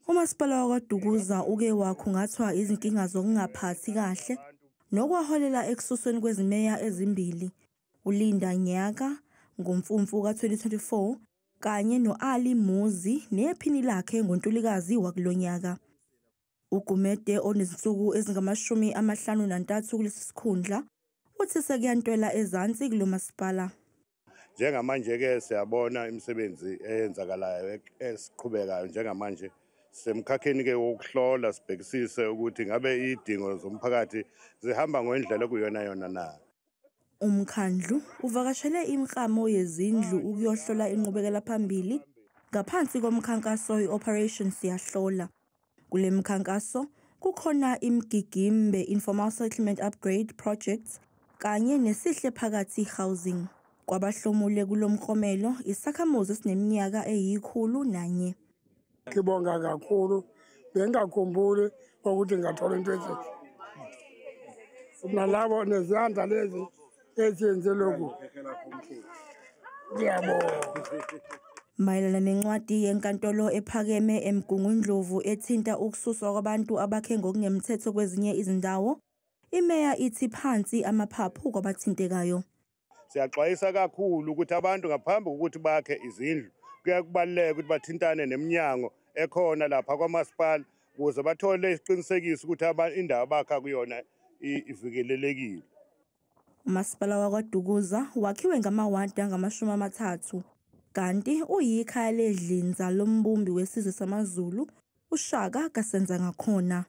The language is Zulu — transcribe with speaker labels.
Speaker 1: Umasipala wakwaDukuza uke wakhungathwa izinkinga zokungaphathi kahle nokwaholela ekususweni kwezimeya ezimbili, uLinda Nyaka ngoMfumfu ka-2024 kanye no-Ali Muzi nephini lakhe ngoNtulikazi wakulo nyaka. UGumede onezinsuku ezingama-53 kulesi sikhundla, uthi sekuyantwela ezansi kulo masipala.
Speaker 2: Njengamanje-ke siyabona imisebenzi eyenzakalayo esiqhubekayo njengamanje. Sisemkhakheni-ke wokuhlola sibhekisise ukuthi ngabe izidingo zomphakathi zihamba ngendlela okuyona yona na.
Speaker 1: Umkhandlu uvakashele imiklamo yezindlu ukuyohlola inqubekela phambili ngaphansi komkhankaso i-Operation Siyahlola. Kule mikhankaso kukhona iMgigimbe Informal Settlement Upgrade Project kanye neSihle Phakathi Housing. Kwabahlomule kulo mklomelo isakhamuzi esineminyaka eyi-101.
Speaker 3: Ngibonga kakhulu, bengingakhumbuli ukuthi ngingathola into ezinhle. Nalabo nezandla lezi eziyenze lokhu. Ngiyabonga.
Speaker 1: Mayelana nencwadi yenkantolo ephakeme eMgungundlovu ethinta ukususwa kwabantu abakhe ngokungemthetho kwezinye izindawo, imeya ithi phansi amaphaphu kwabathintekayo.
Speaker 2: Siyaxwayisa kakhulu ukuthi abantu ngaphambi kokuthi bakhe izindlu kuyaye kubaluleke ukuthi bathintane neminyango ekhona lapha kwamasipala ukuze bathole isiqinisekiso ukuthi indawo abakha kuyona ivikelelekile.
Speaker 1: Umasipala wakwaDukuza wakhiwe ngamawadi angama-30 kanti uyikhaya ledlinza lombumbi wesizwe samaZulu uShaka kaSenzangakhona.